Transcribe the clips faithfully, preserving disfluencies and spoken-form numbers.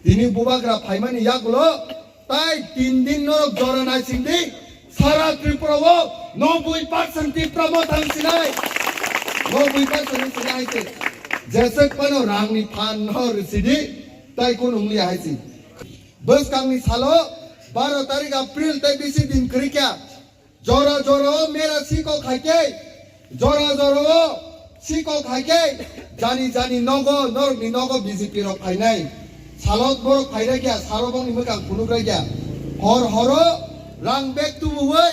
Tini bubagra phaimani yagulo tai tin din norok jora naisingdi, sara Tripura o noboi percent Tipra Motha wng sinai. Noboi percent wng sinai hai se. Jeswk phano rangni phan no rwsidi, tai kunu wng liya hai se. Bwskangni salo baro tarik April tai bisi din kwrwi kha. Jora jora o mera sikok hai khe, jora jora o sikok hai khe, jani jani nogo, norokni nogo B J P rok phainai. Salok borok phaira kya, saro bongni mwkang phunukra kya. Hor horo rang bag tubuwi,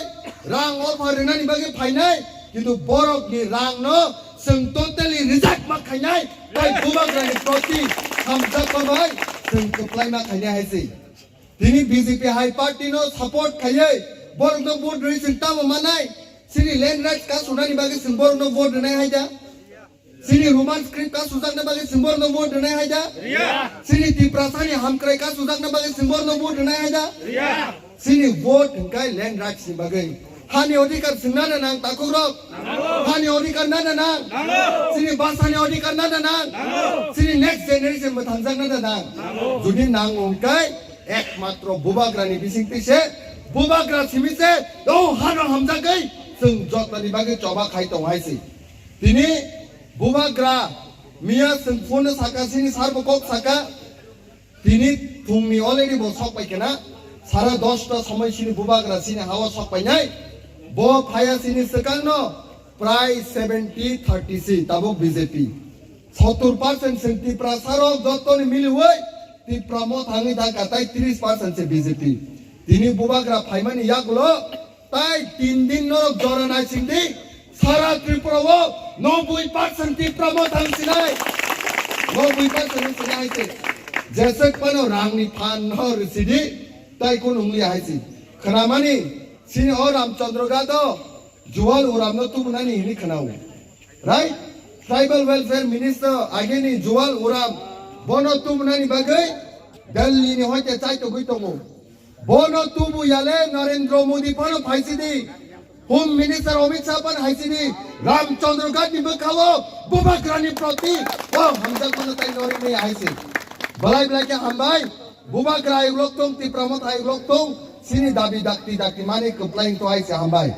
rang offer rwnani bagwi phainai, kintu borokni rangno chwng totally reject ma khainai, tai bubagrani proti hamjakma bai chwng kwplai ma khainai hai se. Tini B J P hai party no support khaiwi borok no vote rwi chwng tamo manai. Chini land rights ka sunani bagwi chwng borok no vote rwnai hai da? Chini Roman script ka sujakna bagwi chwng borok no vote rwnai hai da? Riya. Chini Tiprasa ni hamkrai ka sujakna bagwi chwng borok no vote rwnai hai da? Riya. Chini vote hwnkhe land rights ni bagwi. Hani odhikar chwng nana nang takhuk rok. Hani odhikar nana nang. Chini bhasha ni odhikar nana nang. Chini next generation mwthangjakna nana nang. Jodi nang hwnkhe ekmatro bubagrani bisingtwi se, bubagra simi se, o hano hamjagwi chwng jotoni bagwi choba khai tong hai se. Tini bubagra miya chwng phone saka, chini sar bo kok saka, tini phungni already bo sok pai kena, sara dosta somoi chini bubagra chini hawa sok painai, bo phaya chini swkangno prai seventy thirty si tabuk B J P. Sottur percent chwng Tiprasa rok jotoni miliwi Tipra Motha wngwi thangkha, tai tris percent se B J P. Tini bubagra phaimani yagulo tai tin din norok jora naisingdi, sara Tripura o noboi percent Tipra Motha wng sinai. Noboi percent wng sinai hai se. Jeswk phano rangni phan no rwsidi, tai kunu wng liya hai se. Khwnamani chini o Ramchandra Ghat o Jual Uram no tubunani hini khwnao. Right? Tribal Welfare Minister ageni Jual Uram bono tubunani bagwi Delhi ni hoite chaitogwi tongo. Bono tubu yale Narendra Modi phano phaisidi. Home Minister Amit Shah phano haisidi. Ramchandra Ghat ni bwkhao bubagrani proti o hamjakmano tai norinai haisi. Belai belai khe hambai. Bubagra ayuk lok tong, Tipra Motha ayuk lok tong, chini dabi dakti dakti mani kwplai wng to hai se hambai.